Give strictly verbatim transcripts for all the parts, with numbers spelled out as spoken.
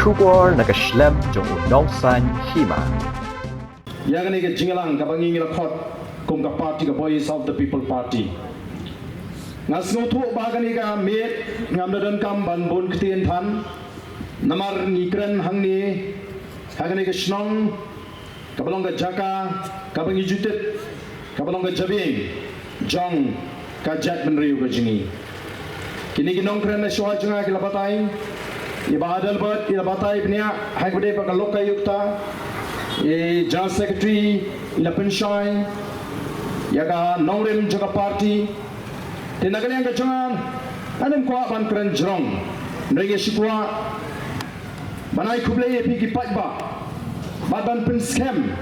Khubor na ka shlem jong u nongsaiñ hima. Ïa kane ka jingïalang kaba ngi ngi la khot kum ka party ka Voice of the People Party. Nga sngewthuh ba kane ka miet ngam da donkam ban bun ktien than. Namar ngi kren hangne ha kane ka shnong kaba long ka jaka kaba ngi ju tip kaba long ka jabieng jong ka jaitbynriew ka jong ngi. Kine ki nongkren na shuwa jong nga ki la batai, i Bah Adelbert i la batai bniah ha kaba dei bad ka lok ka yukta, i General Secretary i la pynshai ïa ka nongrim jong ka party. Te na ka liang ka jong nga, ngan ym kwah ban kren jrong, hynrei nga shu kwah ban ai khublei ïa phi ki paidbah bad ban pynskhem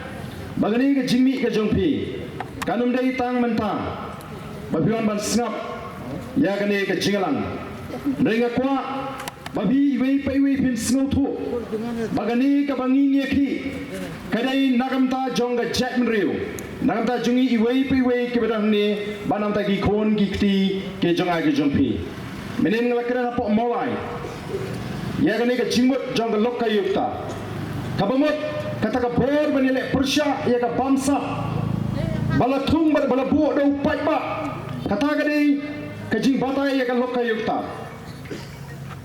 ba kane ka jingmih ka jong phi kan ym dei tang mynta ba phi wan ban sngap ïa kane ka jingïalang. Hynrei nga kwah ba phi iwei pa iwei phin sngewthuh ba kane kaba ngi ngi ïakhih ka dei na ka bynta jong ka jaitbynriew, na ka bynta jong ngi iwei pa iwei kiba don hangne bad na ka bynta ki khun ki kti ki jong nga ki jong phi. Mynhynnin nga la kren hapoh Mawlai ïa kane ka jingmut jong ka lok ka yukta, kaba mut kata ka bor ban ïaleh pyrshah ïa ka bamsap ba la thung bad ba la buh da u paidbah. Kata ka dei ka jingbatai ïa ka lok ka yukta.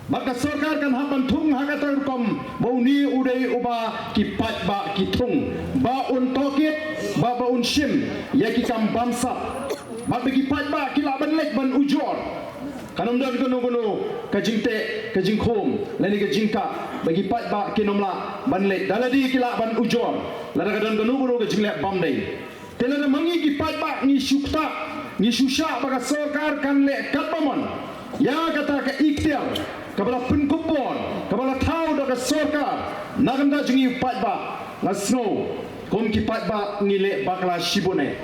Bad ka sorkar kan hap ban thung ha kata ka rukom ba une u dei uba ki paidbah ki thung, ba un tohkit bad ba un shim ïa ki kam bamsap bad ba ki paidbah ki lah ban leit ban ujor. Kan ym don kano kano ka jingteh ka jingkhum lane ka jingkah ba ki paidbah kin ym lah ban leit, da lade ki lah ban ujor lada ka don kano kano ka jingleh bymdei. Te lada ma ngi ki paidbah ngi shu ktah, ngi shu shah ba ka sorkar kan leh katba mon ïa kata ka iktiar kaba la pynkup bor, kaba la thaw da ka sorkar na ka bynta jong ngi u paidbah, nga sngew kum ki paidbah ngi leh bakla shibun eh.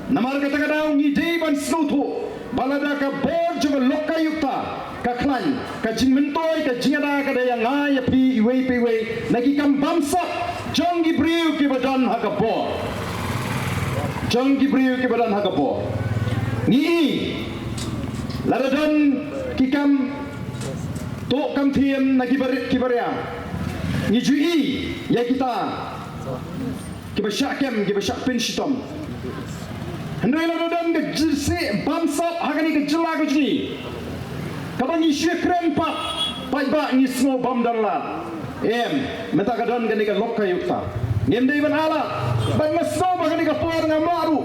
Namar kata ka daw ngi dei ban sngewthuh ba lada ka bor jong ka lok ka yukta ka khlaiñ, ka jingmyntoi ka jingada ka dei ïa nga ïa phi iwei pa iwei na ki kam bamsap jong ki briew kiba don ha ka bor, jong ki briew kiba don ha ka bor. Ngi i lada don ki kam tuh kam thiem na ki barit ki baria, ngi ju i ïa kita kiba shah kem kiba shah pynshitom. Hynrei lada don ka jingshah bamsap ha kane ka jylla ka jong ngi kaba ngi shu kren pat, paidbah ngi sngew bam don lad. Em, mynta ka don kane ka lok ka yukta, ngim dei ban ailad. Bad nga sngew ba kane ka por ngam lah ruh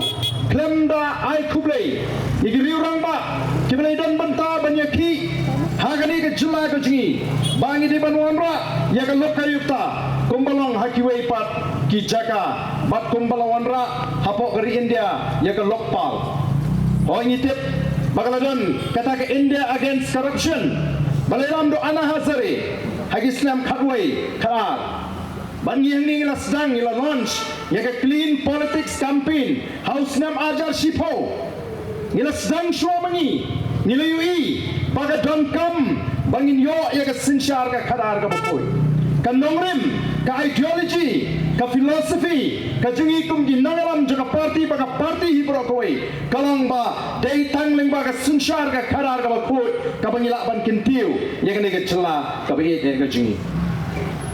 khlem da ai khublei ïa ki riew rangbah kiba la don bynta ban ïakhih ha kane ka jylla ka jong ngi ba ngi dei ban wanrah ïa ka lok ka yukta kumba long ha kiwei pat ki jaka bad kumba la wanrah hapoh ka ri India ïa ka Lokpal. Hooid ngi tip ba ka la don kata ka India Against Corruption ba la ïalam da u Anna Hazare ha ki snem khatwei khatar. Bad ngi hangne ngi la sdang, ngi la launch ïa ka Clean Politics Campaign ha u snem arhajar shiphew. Ngi la sdang shuwa ma ngi, ngi la ïohi ba ka donkam ba ngin ïoh ïa ka synshar ka khadar kaba khuid. Ka nongrim, ka ideology, ka philosophy ka jong ngi kum ki nongïalam jong ka party bad ka party hi baroh kawei ka long ba dei tang lyngba ka synshar ka khadar kaba khuid kaba ngi lah ban kyntiew ïa kane ka jylla kaba ïeit ka jong ngi.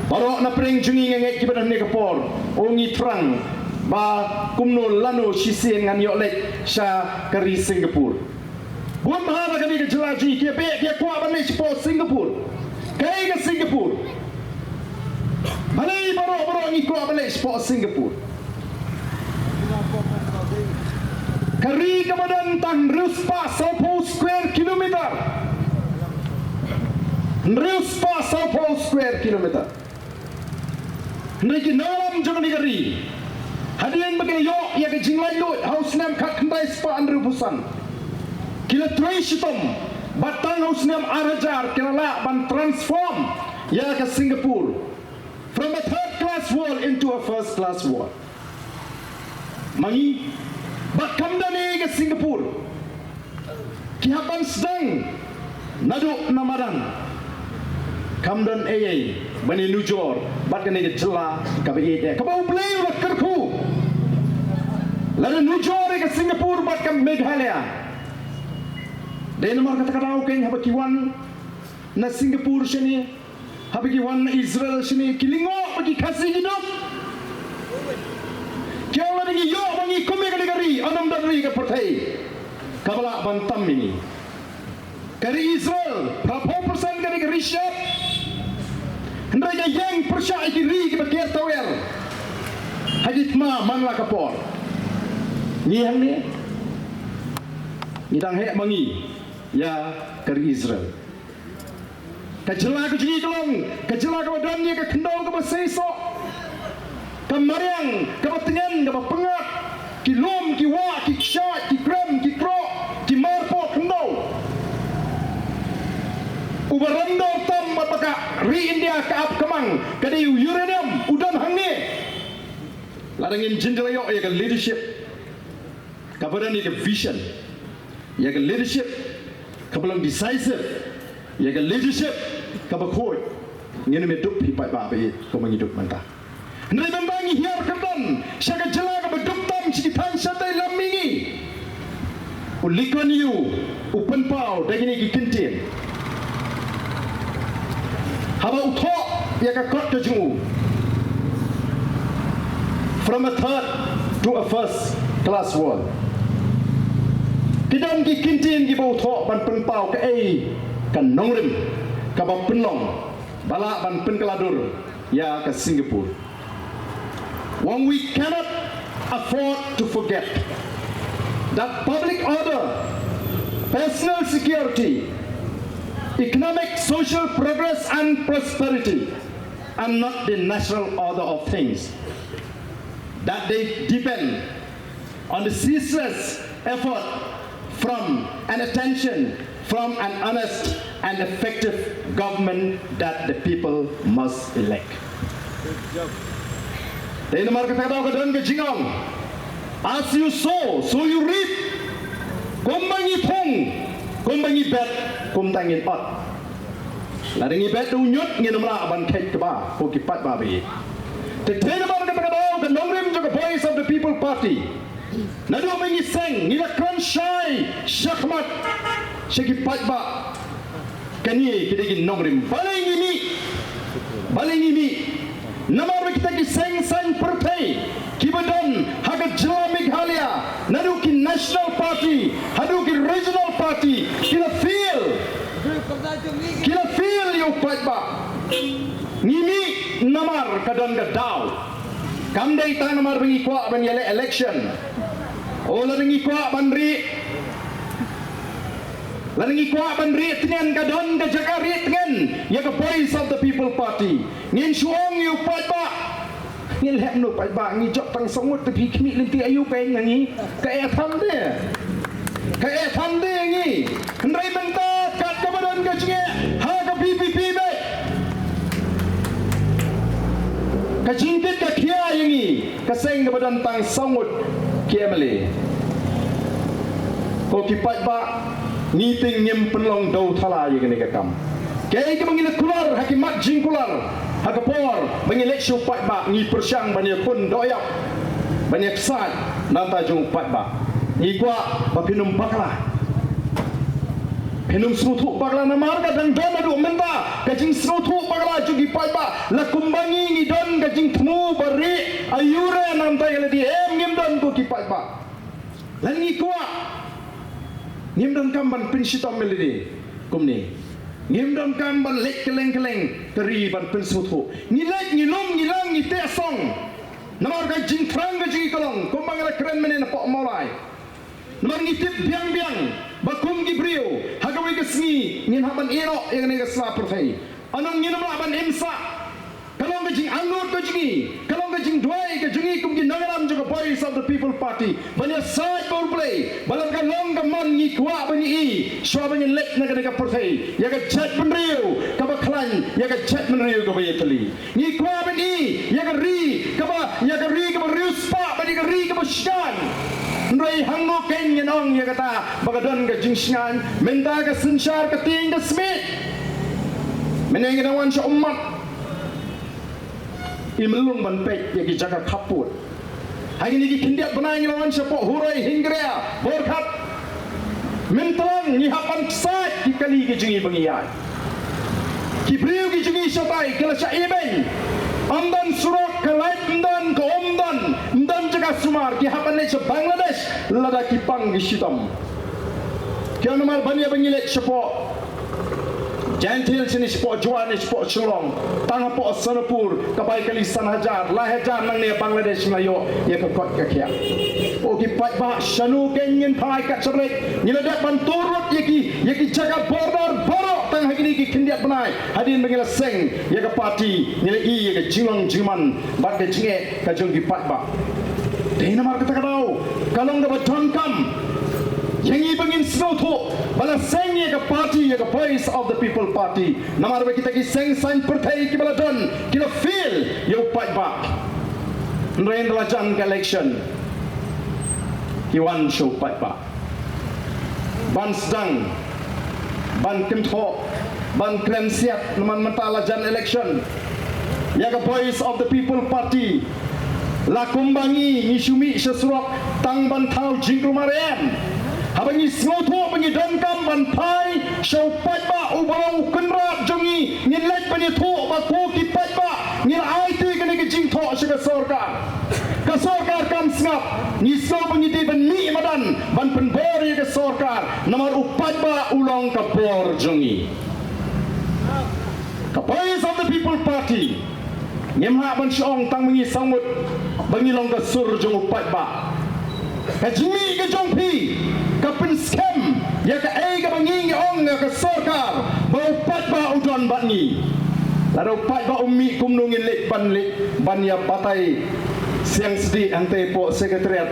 Baroh na pdeng jong ngi nga ngeit kiba don ha kane ka por, u ngi thrang ba kumno lano shisien ngan ïoh leit sha ka ri Singapore. Bun bha na kane ka jylla jong ngi ki ïa beh ki ïa kwah ban leit shapoh Singapore. Kaei ka Singapore? Balei baroh baroh ngi kwah ban leit shapoh Singapore? Ka ri kaba don tang hynriew spah sawphew square kilometer. Hynriew spah sawphew square kilometer. Hynrei ki nongïalam jong kane ka ri, hadien ba ki la ïoh ïa ka jinglaitluid ha u snem khatkhyndai spah hynriewphew san, ki la trei shitom bad tang ha u snem arhajar ki la lah ban transform ïa ka Singapore from a third class world into a first class world. Ma ngi, bad kam don ei ka Singapore. Ki hap ban sdang naduh na madan. Kam don ei ei ban ïanujor bad kane ka jylla kaba ïeit, kaba U Blei u la kyrkhu. Lada nujor ïa ka Singapore bad ka Meghalaya, dei namar kata ka daw keiñ haba ki wan na Singapore shane, Haba ki wan Israel shane ki lyngngoh ba ki Khasi ki duk. Ki ong lada ngi ïoh ba ngi kum ïa kane ka ri, ym don ri ka pyrthei kaba lah ban tam ïa ngi. Ka ri Israel, phra phew percent ka dei ka ri shyiap. Hynrei ka ïeng pyrshah ïa ki ri kiba ker tawiar ha ki thma man la ka por. Ngi hangne ngi dang heh ma ngi ïa ka ri Israel. Ka jylla ka jong ngi ka long ka jylla kaba don ïa ka khyndew kaba seisoh, ka mariang kaba tngen kaba pyngngad, ki lum, ki wah, ki kshaid, ki krem, ki kroh, ki marpoh khyndew. Uba rem dor tam bad ba ka ri India ka ap ka mang ka dei u uranium, u don hangne. Lada ngin jin jylla ïoh ïa ka leadership kaba don ïa ka vision, ïa ka leadership kaba long decisive, ïa ka leadership kaba khuid, ngin ym dup hi paidbah ba ïeit kumba ngi dup mynta. Hynrei mynta ngi hiar kyrdan sha ka jylla kaba duk tam sha ki thaiñ shatei lam mihngi. U Lee Kuan Yew u pynpaw da kine ki kyntien haba u thoh ïa ka kot ka jong u, From a Third to a First Class World. Ki don ki kyntien kiba u thoh ban pynpaw kaei ka nongrim kaba pynlong ba lah ban pynkylla dur ïa ka Singapore. Wang, we cannot afford to forget that public order, personal security, economic, social progress and prosperity are not the natural order of things, that they depend on the ceaseless effort from and attention from an honest and effective government that the people must elect. Te namar kata ka daw ka don ka jingong, as you sow, so you reap. Kumba ngi thung, kumba ngi bet, kumta ngin ot. Lada ngi bet da u ñiut ngin ym lah ban kheit kaba, ko ki paidbah ba ïeit. Te te namar kata ka daw ka nongrim jong ka Voice of the People Party, naduh ba ngi seng ngi la kren shai shakhmat sha ki paidbah. Kane ki dei ki nongrim, balei ngi mih, balei ngi mih. Namar ba kita ki seng saiñ pyrthei kiba don ha ka jylla Meghalaya, naduh ki national party haduh ki regional party, ki la fail, ki la fail ïa u paidbah. Ngi mih namar ka don ka daw, kam dei tang namar ba ngi kwah ban ïaleh election. O, lada ngi kwah ban rieh, lada ngi kwah ban rieh tngen, ka don ka jaka rieh tngen ïa ka Voice of the People Party. Ngin shu ong ïa u paidbah, ngin leh kumno paidbah, ngi jop tang saw ngut, te phi khmih lynti aïu, ka eng na ngi, ka eh than de, ka eh than de ngi. Hynrei mynta kat kaba don ka jingeh ha ka VPP beit, ka jingkit ka khia ïa ngi, ka seng kaba don tang saw ngut ki MLA. Ko ki paidbah, ngi te ngim pynlong dew thala ïa kane ka kam. Kaei kaba ngi la kular ha ki mat jingkular ha ka por ba ngi leit sha u paidbah, ngi pyrshang ban ïakhun dohïap, ban ïaksaid na bynta jong u paidbah. Ngi kwah ba phin ym bakla, phin ym sngewthuh bakla, namar ka dang don haduh mynta ka jingsngewthuh bakla jong ki paidbah. La kumba ngi ngi don ka jingthmu ba rieh aïu re na bynta ïa lade, em, ngim don, ko ki paidbah. Lada ngi kwah, ngim donkam ban pynshitom ïa lade kumne. Ngim donkam ban leit kylleng kylleng ka ri ban pynsngewthuh. Ngi leit, ngi lum, ngi lang, ngi teh song. Namar ka jingthrang ka jong ngi ka long kumba ngi la kren mynne napoh Mawlai. Namar ngi tip biang biang ba kum ki briew ha kawei ka sngi ngin hap ban ïehnoh ïa kane ka sla pyrthei. Ynda ngin ym lah ban im sah, ka long ka jingangnud ka jong ngi, ka long ka jingduwai ka jong ngi kum ki nongïalam jong ka Voice of the People Party ban ïasaid bad U Blei ba lada ka long ka mon, ngi kwah ban ïohi shuwa ba ngin leit na kane ka pyrthei, ïa ka jaitbynriew kaba khlaiñ, ïa ka jaitbynriew kaba ïatylli. Ngi kwah ban ïohi ïa ka ri kaba, ïa ka ri kaba riewspah bad ïa ka ri kaba shngaiñ. Hynrei hangno kein ngin ong ïa kata ba ka don ka jingshngaiñ? Mynta ka synshar ka tieng ka smiej. Mynne ngi dang wan sha ummat, i myllung ban peit ïa ki jaka khappud. Ha kine ki khyndiat bnai ngi la wan shapoh Huroi, Hingaria, Borghat. Mynta ngi hap ban ksaid ki kali ki jong ngi ba ngi ïaid. Ki briew ki jong ngi shatai ki la shah ibeiñ. Ym don surok, ka light ym don, ka um ym don, ym don jaka sumar, ki hap ban leit sha Bangladesh lada ki pang ki shitom. Ki ong namar ban ïa ba ngi leit shapoh Jaintia Hills ne shapoh Jowai ne shapoh Shillong, tang hapoh Sonapur ka bai kali san hajar, lai hajar nangne Bangladesh ngi la ïoh ïa ka koit ka khiah. O ki paidbah, shano kein ngin phai kat shablei? Ngi la dep ban tur lut ïa ki, ïa ki jaka border baroh tang ha kine ki khyndiat bnai. Hadien ba ngi la seng ïa ka party, ngi la ïohi ïa ka jinglong jingman bad ka jingeh ka jong ki paidbah. Dei namar kata ka daw ka long kaba donkam ïa ngi ba ngin sngewthuh ba la seng ïa ka party, ïa ka Voice of the People Party. Namar ba kita ki seng saiñ pyrthei kiba la don ki la fail ïa u paidbah. Hynrei ynda la jan ka election ki wan sha u paidbah ban sdang, ban kynthoh, ban kren siat. Namar mynta la jan election, ïa ka Voice of the People Party la kumba ngi, ngi shu mih sha surok tang ban thaw jingkulmar em? Haba ngi sngewthuh ba ngi donkam ban phai sha u paidbah uba long u kynrad jong ngi, ngin leit ban ïathuh ba ko ki paidbah, ngi la aiti kane ka jingthoh sha ka sorkar. Ka sorkar kam sngap. Ngi sngew ba ngi dei ban mih madan ban pynbor ïa ka sorkar, namar u paidbah u long ka bor jong ngi. Ka Voice of the People Party, ngim lah ban shu ong tang ba ngi saw ngut ba ngi long ka sur jong u paidbah. Ka jingmih ka jong phi ka pynskhem ïa kaei kaba ngi ngi ong ïa ka sorkar ba u paidbah u don bad ngi. Lada u paidbah um mih, kumno ngin leit ban leit ban ïa batai siang sdie hangtei hapoh Secretariat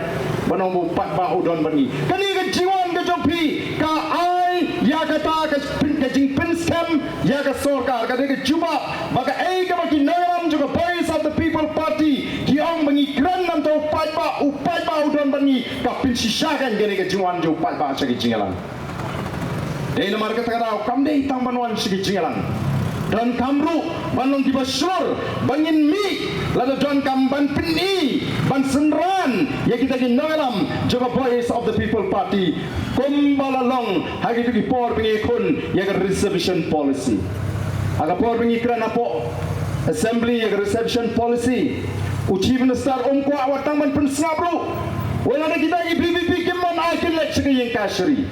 ban ong ba u paidbah u don bad ngi? Kane ka jingwan ka jong phi ka ai ïa kata ka pyn-, ka jingpynskhem ïa ka sorkar. Kata ka jubab ba kaei kaba ki nongïalam jong ka Voice of the People Party ki ong ba ngi kren namar u paidbah, u paidbah u don bad ngi, ka pynshisha kan kane ka jingwan jong u paidbah sha ka jingïalang. Dei namar kata ka daw kam dei tang ban wan sha ka jingïalang, donkam ruh ban long kiba shlur ba ngin mih lada donkam ban pyni, ban synran ïa kita ki nongïalam jong ka Voice of the People Party. Kumba la long ha kito ki por ba ngi khun ïa ka reservation policy. Ha ka por ba ngi kren hapoh Assembly ïa ka reservation policy, u Chief Minister um kwah wat tang ban pynsngap ruh. Wat lada kita ki VPP kim mon, ai kin leit sha ka ïing kashari.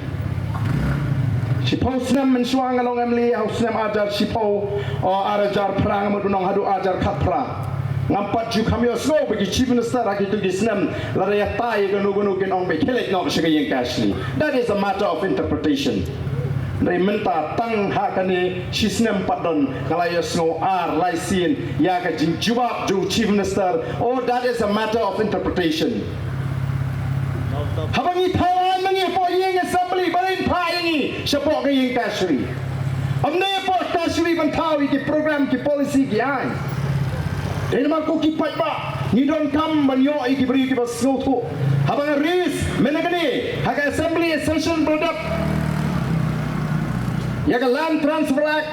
Shiphew snem mynshuwa nga long MLA, ha u snem ar hajar shiphew, o, ar hajar phra, nga mut ban ong haduh ar hajar khatphra. Ngam pat ju kham ïohsngew ba ki Chief Minister ha kito ki snem lada ïatai ïa kano kano kin ong ba khie leit noh sha ka ïing kashari. That is a matter of interpretation. Hynrei mynta tang ha kane shi snem pat don nga la ïohsngew ar lai sien ïa ka jingjubab jong u Chief Minister. Oh, that is a matter of interpretation. Haba ngi thaw aiñ ma ngi hapoh ïing Assembly, balei ngin phah ïa ngi shapoh ka ïing kashari? Ym dei hapoh kashari ban thaw ïa ki program, ki policy ki aiñ. Dei namar ko ki paidbah ngi donkam ban ïoh ïa ki briew kiba sngewthuh. Haba nga raise mynne kane ha ka Assembly session ba la dep ïa ka Land Transfer Act,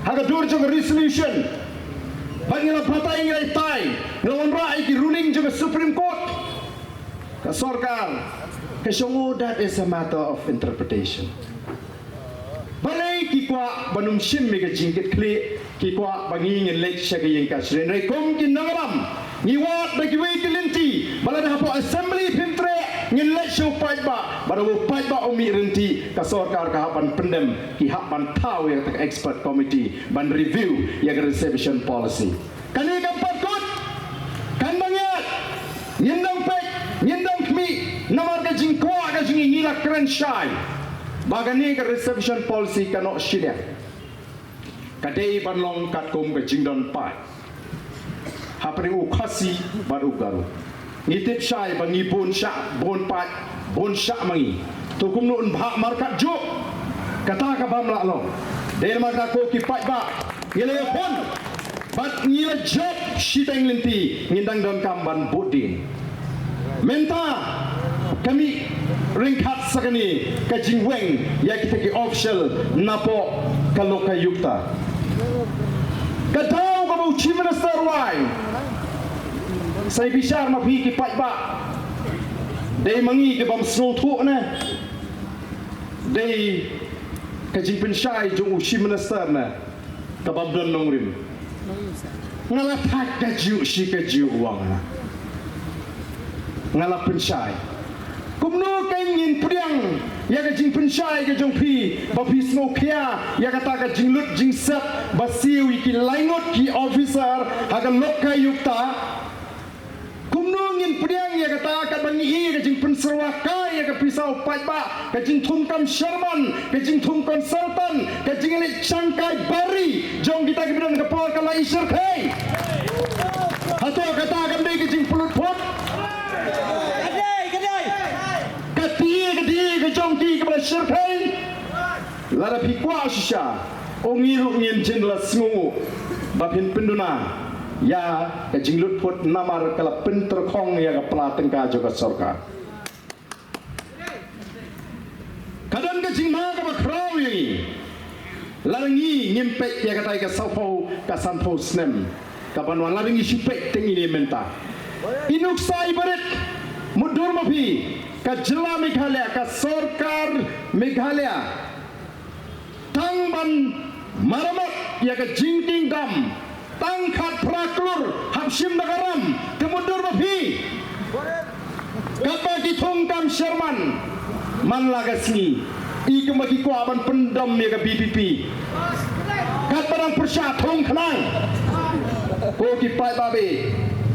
ha ka dur jong ka resolution, ba ngi la batai, ngi la ïatai, ngi la wanrah ïa ki ruling jong ka Supreme Court, ka sorkar ka shong, oh, that is a matter of interpretation. Balei ki kwah ban ym shim ïa ka jingkitkhlieh, ki kwah ba ngi ngin leit sha ka ïing kashari? Hynrei kum ki nongïalam ngi wad da kiwei ki lynti ba lada hapoh Assembly phim treh, ngin leit sha u paidbah, ba lada u paidbah um mih ryntih, ka sorkar ka hap ban pyndem, ki hap ban thaw ïa ka expert committee ban review ïa ka reservation policy. Kane kam pat kut, kan dang ïaid, ngin dang peit, ngin dang khmih, namar ka jingkwah ka jong ngi, ngi la kren shai ba kane ka reservation policy ka noh shiliang. Ka dei ban long katkum ka jingdon paid hapdeng u Khasi bad u Garo. Ngi tip shai ba ngi bun shah, bun paid, bun shah ma ngi. To kumno yn bhah markatjuh? Kata ka bym lah long. Dei namar kata ko ki paidbah, ngi la ïakhun bad ngi la jop shiteng lynti, ngin dang donkam ban bud dien. Mynta ka mih ryngkat sa kane ka jingweng ïa kita ki official napoh ka Lokayukta. Ka daw kaba u Chief Minister u ai, sa ïa bishar ma phi ki paidbah. Dei ma ngi ki bym sngewthuh ne dei ka jingpynshai jong u Chief Minister ne? Ka bym don nongrim. Nga la thait kajuh shi kajuh, u ong. Nga la pynshai. Kumno kein ngin pdiang ïa ka jingpynshai ka jong phi ba phi sngewkhia ïa kata ka jinglut jingsep ba siew ïa ki laingut ki officer ha ka Lokayukta? Kumno ngin pdiang ïa kata katba ngi ïohi ka jingpynsyrwa kai ïa ka pisa u paidbah, ka jingthung kam sherman, ka jingthung consultant, ka jingleit shangkai bari jong kita kiba don ka por ka la i shyrkhei? Hato kata kam dei ka jingpynlut phut? Ka dei, ka dei. Ka dei, ka dei ka jong ki kiba la shyrkhei. Lada phi kwah shisha, ong ngi ruh ngin jin la sngew ba phin pynduna ïa ka jinglut phut namar ka la pyntyrkhong ïa ka pla tyngka jong ka sorkar. Ka don ka jingma kaba khraw ïa ngi. Lada ngi ngim peit ïa katai ka sawphew ka sanphew snem kaban wan, lada ngi shu peit te ngi ne mynta. I nuksa i barit, mutdur ma phi, ka jylla Meghalaya, ka sorkar Meghalaya, tang ban maramot ïa ka jingkieng dam tang khatphra klur hap shim da ka ram, te mutdur ma phi. Katba ki thung kam sherman man la ka sngi, i kumba ki kwah ban pyndom ïa ka B P P. Katba dang pyrshah thung khnang. Ko ki paidbah,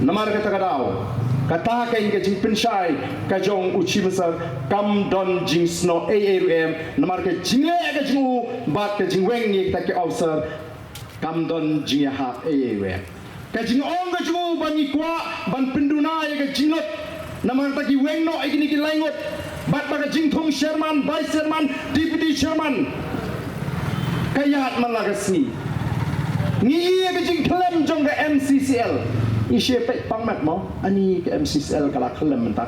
namar kata ka daw, kata kein ka jingpynshai ka jong u Chief Minister kam don jingsnoh ei ei ruh em, namar ka jingleh ka jong u bad ka jingweng ïa kita ki officer kam don jingïahap ei ei ruh em. Ka jingong ka jong u ba ngi kwah ban pynduna ïa ka jinglut namar kata ki weng noh ïa kine ki laingut, bad ba ka jingthung sherman, vice sherman, deputy sherman ka ïaid man la ka sngi. Ngi ïohi ïa ka jingkhlem jong ka M C C L. Ngi shu peit pang met mo, ani ka M C C L ka la khlem mynta.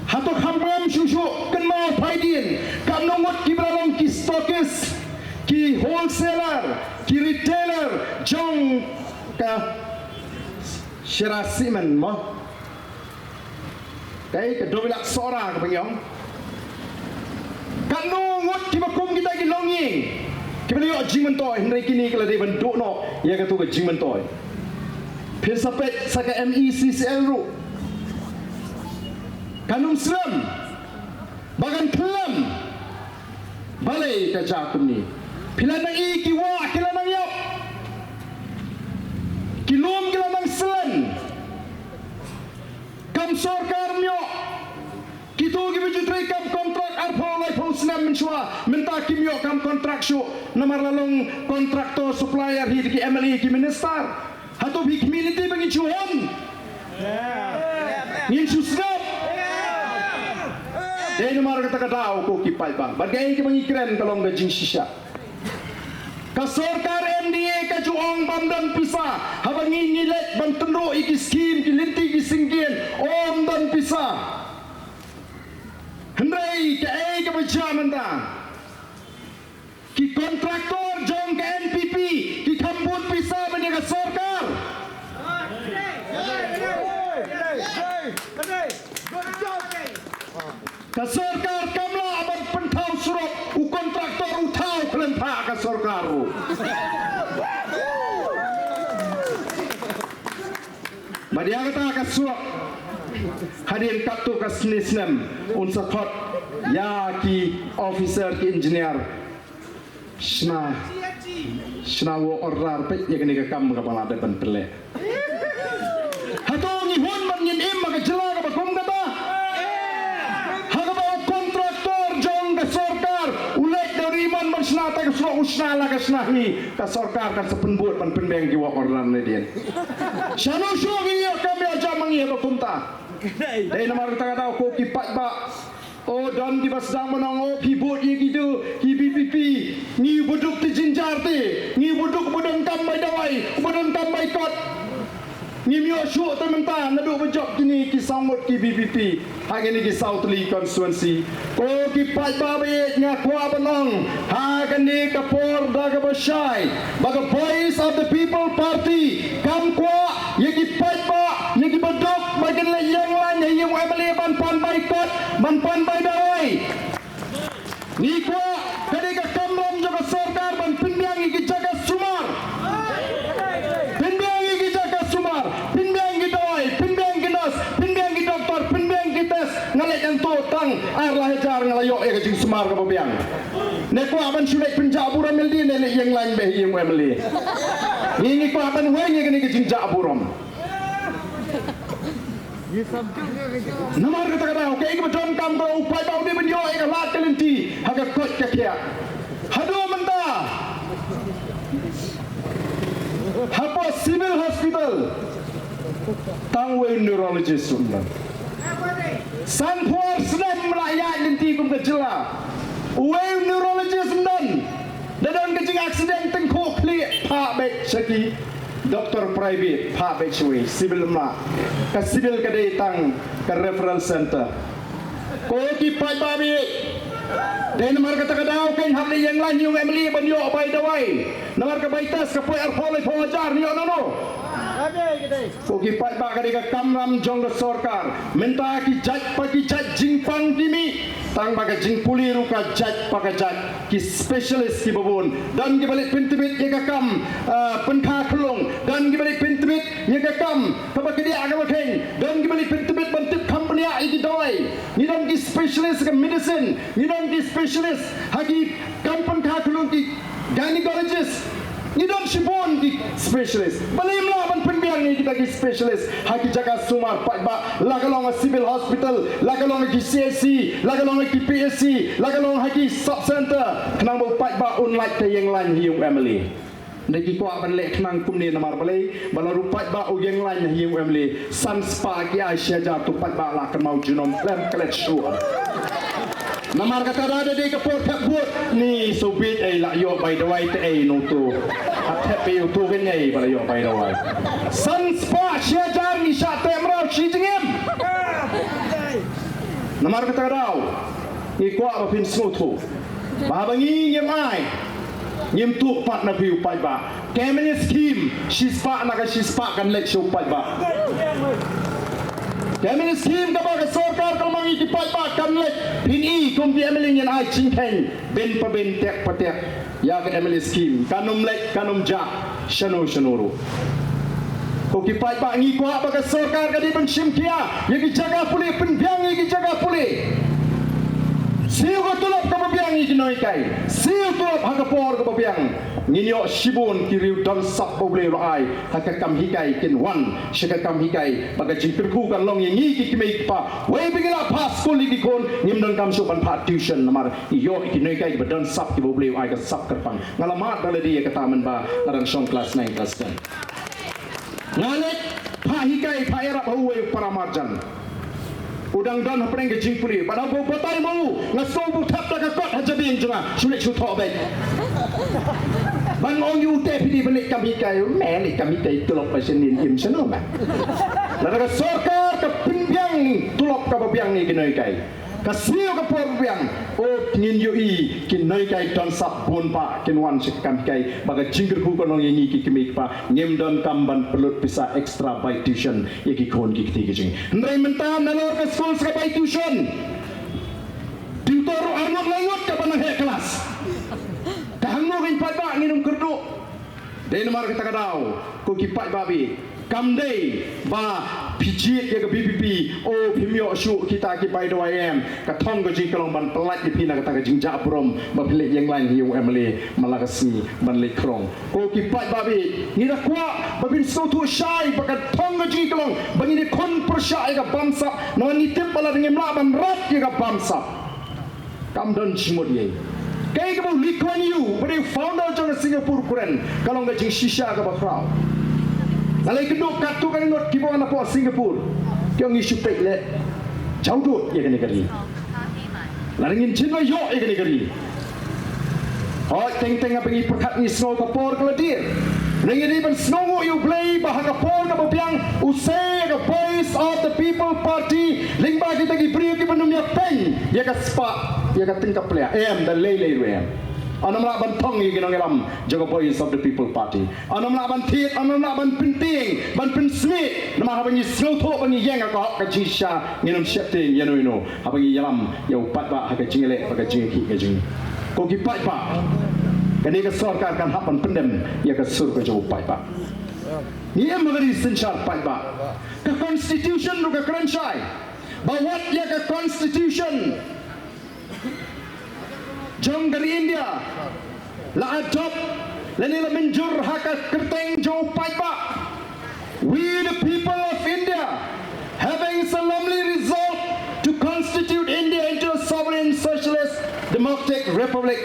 Hato kham ngam shuh shuh, kynmaw phaidien, katno ngut kiba la long ki stockist, ki wholesaler, ki retailer jong ka Shree Cement mo? Kaei, ka Dovilak Sohra kaba ngi ong. Katno ngut kiba kum kita ki longïing kiba la ïoh jingmyntoi, hynrei kine ki la dei ban duh noh ïa kato ka jingmyntoi. Phin sa peit sa ka M E C C L ruh. Kan ym slem ba kan khlem. Balei ka jia kumne? Phi la nang ïohi ki wah ki la nang ïap. Ki lum ki la nang slen. Kam sorkar ym ïoh. Kito kiba ju trei kam kontrak arphew laiphew snem mynshuwa, mynta kim ïoh kam kontrak shuh namar la long kontraktor supplier hi da ki M L A, ki minister. Hato phi khmih lynti ba ngin shu hun? Ngin shu sngap? Dei namar kata ka daw, ko ki paidbah, bad kaei kaba ngi kren ka long ka jingshisha. Ka sorkar M D A ka ju ong bym don pisa. Haba ngi, ngi leit ban tynruh ïa ki skim, ki lynti, ki syngkien, ym don pisa. Hynrei kaei kaba jia mynta? Ki kontraktor jong ka N P P ki kham bud pisa ban ïa ka sorkar. Ka sorkar kam lah ban pynthaw surok, u kontraktor u thaw khlem phah ka sorkar ruh. Bad ïa kata ka surok, hadien katto ka snem, un sa khot ïa ki officer, ki engineer. Shna, shna work order, peit ïa kane ka kam kaba la dep ban pynleh. Hato ngi hun ban ngin im ha ka jylla kaba kum kata? Ha kaba u kontraktor jong ka sorkar u leit da u ri mon ban shna, te ka surok u shna la ka shna hi, ka sorkar kan sa pynbud ban pynbeng ki work order ne dien. Shano shuh ngi ïoh kam ïoh jam ma ngi haba kumta? Dei namar kata ka daw, ko ki paidbah. O, don kiba sdang ban ong, o, phi bud ïa kito ki V P P. Ngi u ba duk te jynjar te, ngi u ba duk, u ba donkam bai dawai, u ba donkam bai kot. Ngim ïoh shuh te mynta naduh ba jop kine ki saw ngut ki V P P ha kine ki saw tylli constituency. Ko ki paidbah ba ïeit, nga kwah ban ong ha kane ka por da kaba shai ba ka Voice of the People Party kam kwah ïa ki paidbah, ïa ki ba duk ba kin leit ïeng lain ha ïing u M L A ban pan bai kot, ban pan bai dawai. Ngi kwah ka dei ka kamram nga la ïoh ïa ka jingsumar kaba biang. Ne kwah ban shu leit pynjah burom M L A, ne leit ïeng lain beit ïa u M L A. Ngi ngi kwah ban weng ïa kane ka jingjah burom. Namar kata ka daw, kaei kaba donkam ka u paidbah u dei ban ïoh ïa ka lad ka lynti ha ka koit ka khiah. Haduh mynta, hapoh Civil Hospital, tang uwei u neurologist um don. Sanphew snem la ïaid lynti kum ka jylla, uwei u neurologist um don. Da don ka jing accident tyngkhuh khlieh, phah beit sha ki doktor private, phah beit sha uwei, Civil um lah. Ka Civil ka dei tang ka referral center. Ko ki paidbah beit, dei namar kata ka daw kein hap leit ïeng lain ïa u M L A ban ïoh bai dawai. Namar ka bai test ka poi arphew laiphew hajar, ïoh nano. Ko ki paidbah, ka dei ka kamram jong ka sorkar. Mynta ki jait pa ki jait jingpang ki mih, tang ba ka jingpule ruh ka jait pa ka jait. Ki specialist kiba bun, don kiba leit pyntbit ïa ka kam, ah, pynkha khyllung, don kiba leit pyntbit ïa ka kam kaba kdiah kaba kheiñ, don kiba leit pyntbit ban tip kham bniah ïa ki dawai. Ngi don ki specialist ha ka medicine, ngi don ki specialist ha ki kam pynkha khyllung, ki gynecologist. Ngi don shibun ki specialist. Balei ym lah ban pynbiang ïa kita ki specialist ha ki jaka sumar paidbah, la ka long ha Civil Hospital, la ka long ha ki C H C, la ka long ha ki P H C, la ka long ha ki sub center, khnang ba u paidbah un lait te ïeng lain ha ïing u M L A. Nda ki kwah ban leh khnang kumne namar balei, ba la ruh paidbah u ïeng lain ha ïing u M L A, san spah ki ai shi hajar, to paidbah la kynmaw junom khlem klet shuh. Namar kata da dei ka por thep vote, ni shu bieit ei la ïoh bai dawai te ei no to. Hap thep ei u to kein ei ba la ïoh bai dawai. San spah shi hajar ngi shah teh mraw shi jingim. Namar kata ka daw, ngi kwah ba phin sngewthuh ba haba ngi ngim ai, ngim tuh pat na phi u paidbah. Ka M L A scheme, shispah na ka shispah kan leit sha u paidbah. Ka M L A scheme kaba ka sorkar ka ong ïa ki paidbah kan leit, phin i kum ki M L A ngin ai jingkheiñ bin pa bin, tek pa tek ïa ka M L A scheme. Kan ym leit, kan ym jah shano shano ruh. Ko ki paidbah, ngi kwah ba ka sorkar ka dei ban shim khia ïa ki jaka pule, pynbiang ïa ki jaka pule. Siew ka tulop kaba biang ïa ki nonghikai, siew tulop ha ka por kaba biang. Ngin ïoh shibun ki riew don sap ba U Blei u la ai ha ka kam hikai kin wan sha ka kam hikai, ba ka jingkyrkhu kan long ïa ngi ki kmie ki kpa. Wei ba ngi la phah skul ïa ki khun, ngim donkam shuh ban phah tuition namar ïoh ïa ki nonghikai kiba don sap, kiba U Blei u ai ka sap kyrpang. Nga la mad ba la dei ïa kata mynba nga dang shong klas nine, klas ten. Nga leit phah hikai, phah ïarap ha uwei u para marjan. U dang don hapdeng ka jingpule. Bad haba u batai ma u, nga sngew ba u thep da ka kot ha jabieng jong nga. Shu leit shu thoh beit. Ban ong ïa u te phi dei ban leit kam hikai. Me leit kam hikai, tulop ba shen nin im shano ma. Lada ka sorkar ka pynbiang tulop kaba biang ïa ki nonghikai, ka siew ka por biang, o ngin ïohi ki nonghikai don sap bun ba kin wan sha ka kam hikai, ba ka jingkyrkhu kan long ïa ngi ki kmie ki kpa. Ngim donkam ban pynlut pisa extra bai tuition ïa ki khun ki kti ki jong ngi. Hynrei mynta nalor ka skul sa ka bai tuition, tutor ruh arngut laingut kaba nang heh klas. Te hangno ngin paidbah, ngin ym kyrduh. Dei namar kata ka daw, ko ki paidbah beit, kam dei ba phi jied ïa ka V P P, o phim ïoh shuh kita ki bai dawai, em. Ka thong ka jong ngi ka long ban pyllait ïa phi na kata ka jingjah burom ba phi leit ïeng lain ha ïing u M L A man la ka sngi ban leit khrong. Ko ki paidbah beit, ngi da kwah ba phin sngewthuh shai ba ka thong ka jong ngi ka long ba ngin ïakhun pyrshah ïa ka bamsap, namar ngi tip ba lada ngim lah ban rat ïa ka bamsap, kam don jingmut ei. Kaei kaba u Lee Kuan Yew, ba dei u founder jong ka Singapore kren, ka long ka jingshisha kaba khraw. Nga la ïakynduh katto katne ngut kiba wan napoh Singapore, ki ong ngi shu peit leh, jaw dud ïa kane ka ri. Lada ngin jin la ïoh ïa kane ka ri. Hooid, teng teng haba ngi pyrkhat ngi sngew ka por ka la dier. Ngi dei ban sngewnguh ïa U Blei ba ha ka por kaba biang u sei ïa ka Voice of the People Party lyngba kita ki briew kiba nym ïa peng ïa ka spah, ïa ka tyngka plia, em, da lei lei ruh, em. Ym lah ban thong ïa ki nongïalam jong ka Voice of the People Party. Ym lah ban thied, ym lah ban pyntieng, ban pynsmit. Namar haba ngi sngewthuh ba ngi ïeng ha ka hok ka jingshisha, ngin ym sheptieng ïano ïano haba ngi ïalam ïa u paidbah ha ka jingïaleh bad ka jingïakhih ka jong ngi. Ko ki paidbah, kane ka sorkar kan hap ban pyndem ïa ka sur ka jong u paidbah. Ngi im ha ka ri synshar paidbah. Ka constitution ruh ka kren shai ba wat ïa ka constitution jong ka ri India la adopt lane la mynjur ha ka kyrteng jong u paidbah. We the people of India, having solemnly resolved to constitute India into a sovereign socialist democratic republic.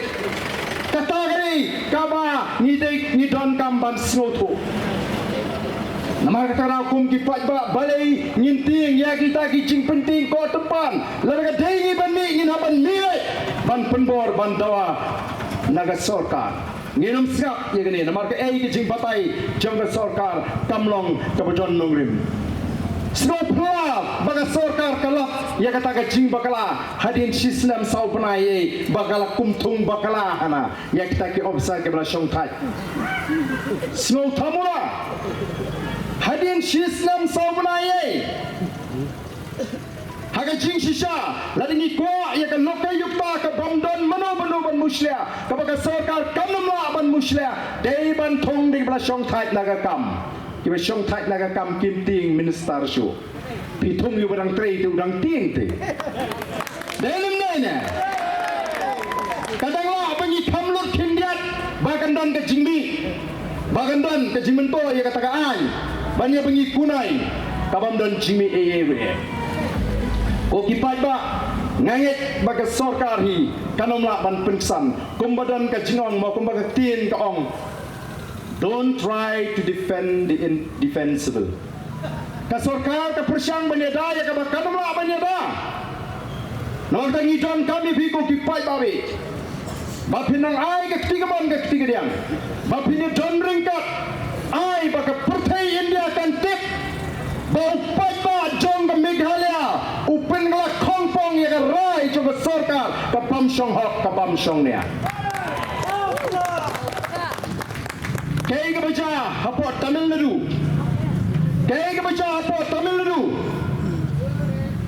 Kata ka dei kaba ngi dei ngi donkam ban sngewthuh. Namar kata ka daw kum ki paidbah balei ngin tieng ïa kita ki jingpyntieng ko tympan. Lada ka dei ngi ban mih ngin hap ban mih leh ban pynbor ban dawa na ka sorkar. Ngin ym sngap ïa kane namar kaei ka jingbatai jong ka sorkar kam long kaba don nongrim. Sngewthuh ba ka sorkar ka lap ïa kata ka jingbakla hadien shisnem saw bnai ei ba ka la kumthung bakla hana ïa kita ki ophisar kiba la shongthait. Sngewthuh mo la hadien shisnem saw bnai ei. Ha ka jingshisha lada ngi kwah ïa ka lokayukta ka bym don mano mano ban mushlia kaba ka sorkar kam nym lah ban mushlia dei ban thung dei ba la shongthait na ka kam. Kiba shongthait na ka kam kim tieng minister shuh. Phi thung ïa u ba dang trei te u dang tieng te. Dei lem dei ne. Ka dang lah ba ngi kham lut khyndiat ba kan don ka jingmih. Ba kan don ka jingmyntoi ïa kata ka aiñ ban ïa ba ngi kunai ka bym don jingmih ei ei wei. Ko ki paidbah nga ngeit ba ka sorkar hi kan ym lah ban pynksan kumba don ka jingong mo kumba ka ktien ka ong, don't try to defend the indefensible. Ka sorkar ka pyrshang ban ïada ïa kaba kan ym lah ban ïada. Namar kata ngi donkam ïa phi ko ki paidbah ba phin nang ai ka kti kamon ka kti kadiang ba phin ïa don ryngkat. Ai ba ka pyrthei India kan tip ba u paidbah jong ka Meghalaya u pynkylla khongpong ïa ka rai jong ka sorkar ka bym shong hok ka bym shong nia. Kaei kaba jia hapoh Tamil Nadu? Kaei kaba jia hapoh Tamil Nadu?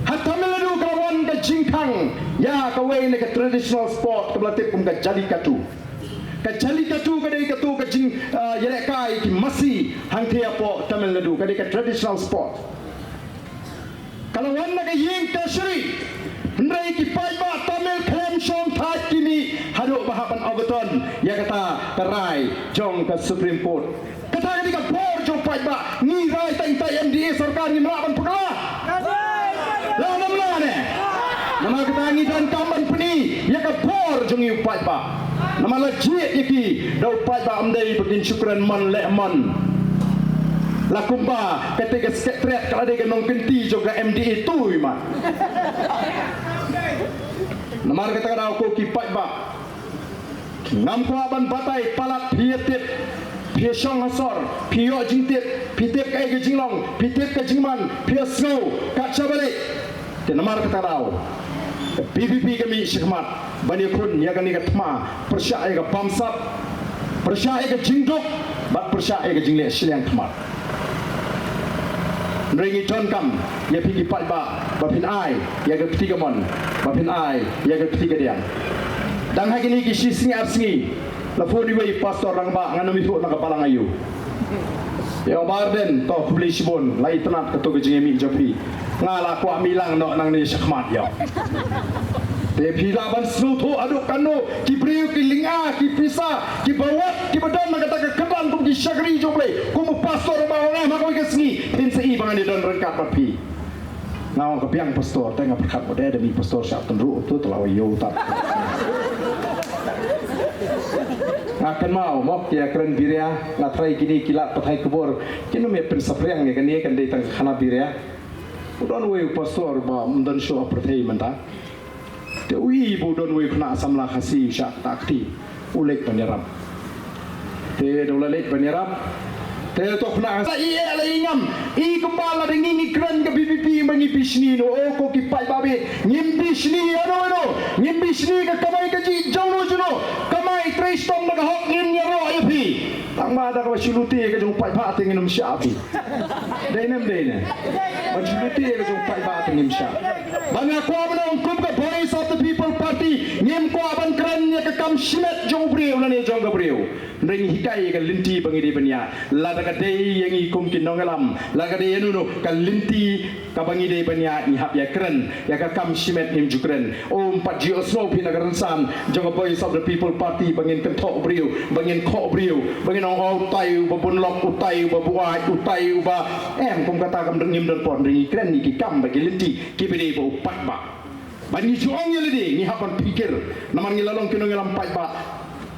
Ha Tamil Nadu ka la wan ka jingkhang ïa kawei na ka traditional sport kaba la tip kum ka Jallikattu. Ka Jallikattu ka dei katu ka jing, ah, ïalehkai ki masi hangthie hapoh Tamil Nadu ka dei ka traditional sport. Ka la wan na ka ïing kashari. Hynrei ki paidbah Tamil khlem shongthait ki mih haduh ba hap ban ong ka ton ïa kata ka rai jong ka Supreme Court. Kata ka dei ka bor jong paidbah. Ngi rai tang tang M D A sorkar ngim lah ban pyrkhat. La nam la ne. Namar kata ngi donkam ban pyni ïa ka bor jong ngi u paidbah. Namar la jied ïa ki da u paidbah ym dei ba kin shu kren mon leh mon. La kumba kata ka secretariat ka la dei ka nongkynti jong ka M D A tu i mat. Namar kata ka daw ko ki paidbah. Ngam kwah ban batai palat phi ïa tip, phi ïa shong ha sor, phi ïoh jingtip, phi tip kaei ka jinglong, phi tip ka jingman, phi ïa sngew kat shaba leh. Te namar kata ka daw ka V P P ka mih shakhmat ban ïakhun ïa kane ka thma pyrshah ïa ka bamsap, pyrshah ïa ka jingduk bad pyrshah ïa ka jingleh shiliang khmat. Hynrei ngi donkam ïa phi ki paidbah ba phin ai ïa ka kti kamon, ba phin ai ïa ka kti kadiang. Dang ha kine ki shi sngi ar sngi la phone iwei i pastor rangbah, ngan ym ïathuh na ka balang aïu. Ïa u Bah Ardent, to khublei shibun, la itynnad kato ka jingïamih jong phi. Nga la kwah mih lang noh nangne shakhmat ïa. Te phi lah ban sngewthuh haduh katno ki briew ki lynga ki pisa kiba wad kiba don na kata ka kyrdan kum ki shakri jong U Blei, kum u pastor ba ong em ha kawei ka sngi phin sa i ba ngan ïadon ryngkat bad phi. Nga ong ka biang pastor, te nga pyrkhat ba dei da mih pastor shah tynruh tu te la wai ïew tat. Nga kynmaw mo ki ïa kren biria, nga trai kine ki lad pathai khubor kin ym ïa pynsaphriang ïa kane kan dei tang ka khana biria. U don uwei u pastor ba ym don shuh ha pyrthei mynta. Te u i ba u don uwei u khynnah samla Khasi u shah kata kti, u leit ban ïarap. Te da u la leit ban ïarap, te to khynnah la i eh la i ngam, i kumba la da ngi ngi kren ka V P P ba ngi bishni no, o ko ki paidbah, ngim bishni ïano ïano, ngim bishni ka kamai kajih jong no jong no, kamai trei shitom da ka hok ngin ïaroh ïa phi. Tang ba da kaba shu lute ka jong u paidbah te ngin ym shah phi. Dei ne ym dei ne? Ban shu lute ïa ka jong u paidbah te ngim shah. Ba nga kwah ban ong kum ka Voice of the People Party, ngim kwah ban kren ïa ka kam shimet jong u briew lane jong ka briew. Hynrei ngi hikai ïa ka lynti ba ngi dei ban ïa. Lada ka dei ïa ngi kum ki nongïalam, lada ka dei ïa uno uno, ka lynti kaba ngi dei ban ïa, ngi hap ïa kren ïa ka kam shimet, ngim ju kren. Ym pat ju ïohsngew phi na ka rynsan jong ka Voice of the People Party ba ngin kynthoh briew, ba ngin khoh briew, ba ngin ong, oh, utai uba bun lok, utai uba buaid, utai uba, em, kum kata kam don, ngim don por. Hynrei ngi kren ïa ki kam bad ki lynti kiba dei ba u paidbah. Ba ngi ju ong ïa lade ngi hap ban pyrkhat, namar ngi la long ki nongïalam paidbah.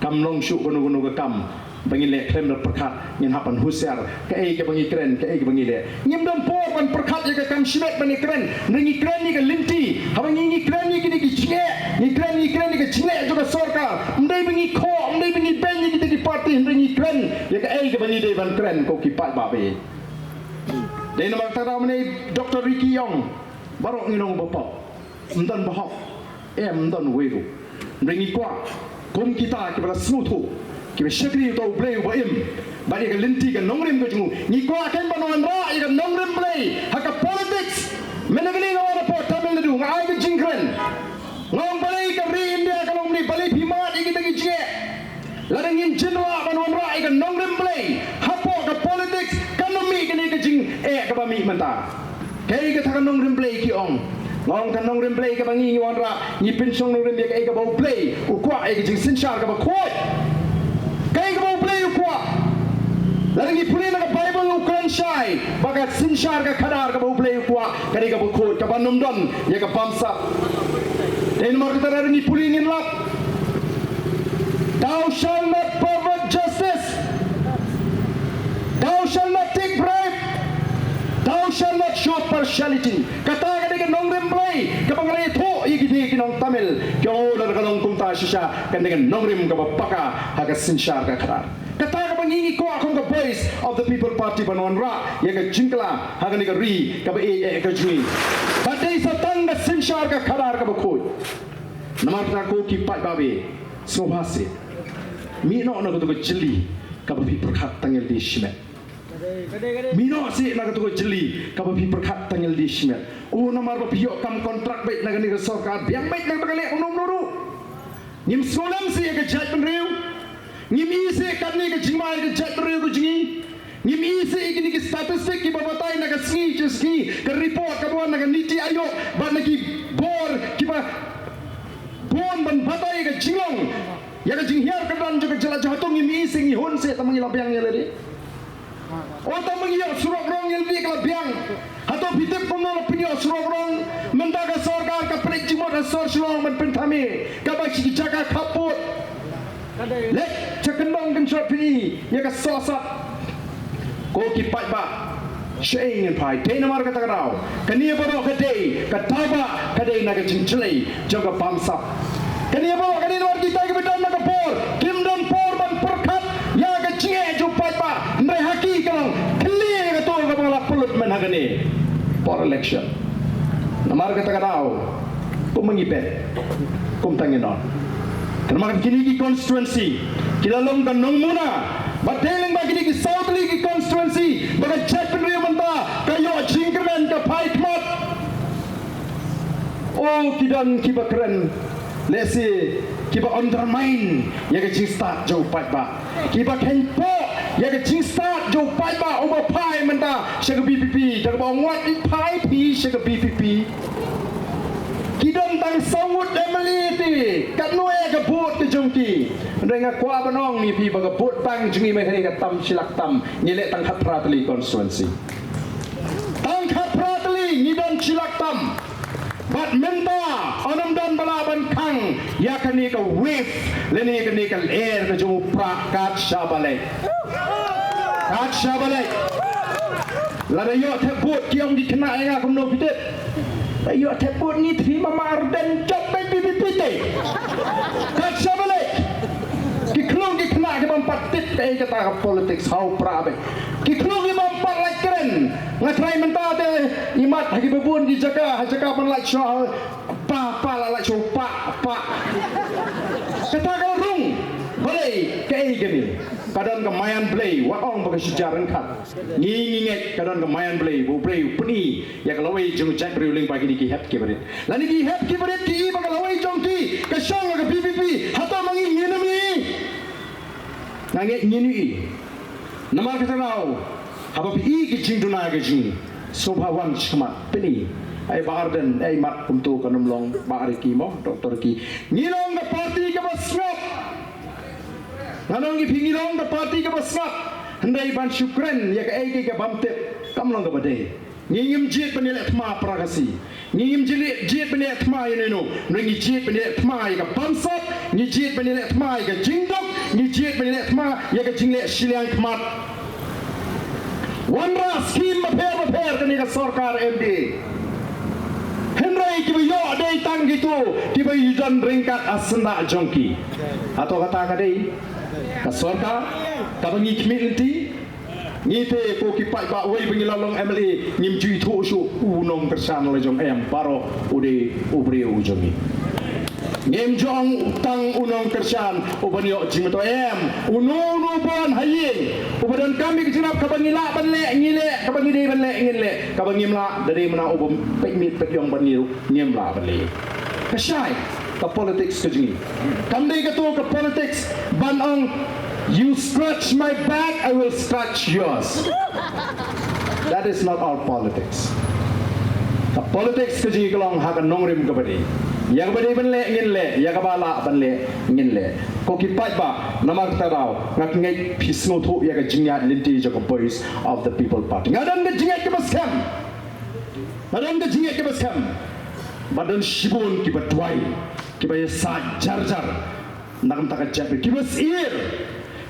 Kam long shuh kano kano ka kam ba ngin leh khlem da pyrkhat, ngin hap ban husiar kaei kaba ngi kren, kaei kaba ngi leh. Ngim don por ban pyrkhat ïa ka kam shimet ba ngi kren, hynrei ngi kren ïa ka lynti. Haba ngi, ngi kren ïa kine ki jingeh, ngi kren, ngi kren ïa ka jingleh jong ka sorkar. Ym dei ba ngi khoh, ym dei ba ngi beiñ ïa kita ki party, hynrei ngi kren ïa kaei kaba ngi dei ban kren, ko ki paidbah ba ïeit. Dei namar kata ka daw mynne Doctor Ricky i ong, baroh ngin ong ba pop. Ym don ba hok, em, ym don uwei ruh. Hynrei ngi kwah kum kita kiba la sngewthuh, kiba shakri ïa uta U Blei uba im bad ïa ka lynti ka nongrim ka jong u. Ngi kwah kein ban wanrah ïa ka nongrim Blei ha ka politics. Mynne kane nga wan hapoh Tamil Nadu, nga ai ka jingkren. Nga ong balei ka ri India ka long mynne, balei phi mad ïa kita ki jingeh. Lada ngin jin lah ban wanrah ïa ka nongrim Blei hapoh ka politics, kan ym mih kane ka jingeh kaba mih mynta. Kaei kata ka nongrim Blei ki ong? Nga ong ka nongrim Blei kaba ngi, ngi wanrah, ngi pynshong nongrim ïa kaei kaba U Blei u kwah, ïa ka jingsynshar kaba khuid. Kaei kaba U Blei u kwah? Lada ngi pule na ka Baibl u kren shai ba ka synshar ka khadar kaba U Blei u kwah ka dei kaba khuid, kaba ym don ïa ka bamsap. Dei namar kata lada ngi pule ngin lap, "Thou shalt not pervert justice. Thou shalt not take bribe. Thou shalt not show partiality." Kata ka dei ka nongrim Blei kaba nga la ïathuh ïa kine ki nong Tamil. Ki ong, lada ka long kumta shisha, kan dei ka nongrim kaba paka ha ka synshar ka khadar. Kata kaba ngi, ngi kwah kum ka Voice of the People Party ban wanrah ïa ka jingkylla ha kane ka ri kaba ïeit ka jong ngi. Ka dei sa tang ka synshar ka khadar kaba khuid. Namar kata ko ki paidbah, sngewbha seh, mih noh na kato ka jylli kaba phi pyrkhat tang ïa lade shimet. Mih noh seh na kato ka jylli kaba phi pyrkhat tang ïa lade shimet. Oh, namar ba phi ïoh kam kontrak beit na kane ka sorkar, biang beit na kata ka leh kumno kumno ruh. Ngim sngewlem seh ïa ka jaitbynriew. Ngim i seh katne ka jingma ïa ka jaitbynriew ka jong ngi. Ngim i seh ïa kine ki statistic kiba batai na ka sngi sha sngi, ka report kaba wan na ka NITI Aayog bad na ki bor kiba bun ban batai ïa ka jinglong, ïa ka jinghiar kyrdan jong ka jylla jong. Hato ngim i seh, ngi hun seh tang ba ngi la biang ïa lade? O, tang ba ngi ïoh surok rong ïa lade ka la biang. Hato phi tip kumno la pynïoh surok rong? Mynta ka sorkar ka pynleit jingmut ha sor Shillong ban pynthame kaba shi ki jaka khappud. Leit sha kyndong kynshot phin i ïa ka sohsat. Ko ki paidbah, shaei ngin phai? Dei namar kata ka daw, kane baroh ka dei ka daw ba ka dei na ka jingjlei jong ka bamsap. Kane baroh ka dei namar kita kiba don na ka bor kim don por ban pyrkhat ïa ka jingeh jong u paidbah. Hynrei ha ki ka long khlieh ïa kato kaba nga la pynlut mynta ha kane por election. Namar kata ka daw, kumba ngi bet, kumta ngin ong. Namar kine ki constituency ki la long ka nongmuna. Bad dei lyngba kine ki saw tylli ki constituency ba ka jaitbynriew mynta ka ïoh jingkyrmen, ka phai khmat. O, ki don kiba kren lehse kiba undermine ïa ka jingstad jong u paidbah. Kiba kheiñpoh ïa ka jingstad jong u paidbah uba phai mynta sha ka VPP, da kaba ong wat phai phi sha ka VPP. Ki don tang saw ngut MLA te, katno ïa ka vote ka jong ki? Hynrei nga kwah ban ong ïa phi ba ka vote bank jong ngi mynta ka tam shi lak tam, ngi leh tang khatphra tylli constituency. Tang khatphra tylli ngi don shi lak tam. Bad mynta, un ym don ba lah ban khang ïa kane ka wave lane kane ka lyer ka jong u prah. Kat shaba leit. Kat shaba leit. Lada ïoh thep vote ki ong ki khynnah ïa nga kumno phi tip? Lada ïoh thep vote ngi thri ma Ardent jop beit VPP te. Kat shaba leit. Ki khlung ki khynnah ki bym pat tip kaei kata ka politics, ha u prah beit. Ki khlung ki bym pat lait kren. Nga trai mynta te, imat ha kiba bun ki jaka, ha jaka ban lait shuwa, pa, pa, la lait shuwa, pa, pa. Kata ka rung. Balei kaei kane? Ka don ka maïan Blei, wat ong ba ka shu jar ryngkat. Ngi ngi ngeit ka don ka maïan Blei, ba U Blei u pyni ïa ka lawei jong u jaitbynriew lyngba kine ki hep ki barit. Lane ki hep ki barit ki i ba ka lawei jong ki ka shong ha ka V P P, hato ma ngi ngin ym i? Nga ngeit ngin i. Namar kata ka daw, haba phi i ki jingduna ka jong ngi, sngewbha wan shakhmat, pyni. Ai Bah Ardent, ai Mat, kumto kan ym long, Bah Ricky mo, Doctor Ricky. Ngi long ka party kaba sngap. Ngan ong ïa phi, ngi long ka party kaba sngap. Hynrei ban shu kren ïa kaei kaei ka bym tip, kam long kaba dei. Ngi ngim jied ban ïaleh thma para Khasi. Ngi ngim jied, jied ban ïaleh thma ïa uno uno. Ngi jied ban ïaleh thma ïa ka bamsap, ngi jied ban ïaleh thma ïa ka jingduk, ngi jied ban ïaleh thma ïa ka jingleh shiliang khmat. Wanrah skim bapher bapher kane ka sorkar M D A. Hynrei kiba ïoh dei tang kito kiba ïadon ryngkat ha syndah jong ki. Hato kata ka dei ka sorkar kaba ngi khmih lynti? Ngi te ko ki paidbah, wei ba ngi la long M L A ngim ju ithuh shuh u nongkyrshan la jong, em, baroh u dei u briew u jong ngi. Ngim ju ong tang u nongkyrshan uban ïoh jingmyntoi, em, uno uno uban ha ïing uba donkam ïa ka jinglap, kaba ngi lah ban leh ngi leh, kaba ngi dei ban leh ngin leh, kaba ngim lah da dei mynta uba peit miet peit ïong ban ngi ruh ngim lah ban leh. Ka shai ka politics ka jong ngi. Kam dei kato ka politics ban ong, "You scratch my back, I will scratch yours." That is not our politics. Ka politics ka jong ngi ka long ha ka nongrim kaba dei. Ïa kaba dei ban leh ngin leh, ïa kaba lah ban leh ngin leh. Ko ki paidbah, namar kata ka daw nga ngeit phi sngewthuh ïa ka jingïaid lynti jong ka Voice of the People Party. Nga don ka jingïaid kaba skhem. Nga don ka jingïaid kaba skhem. Ba don shibun kiba duwai, kiba ïasaid jar jar na ka bynta ka jaitbynriew, kiba syier,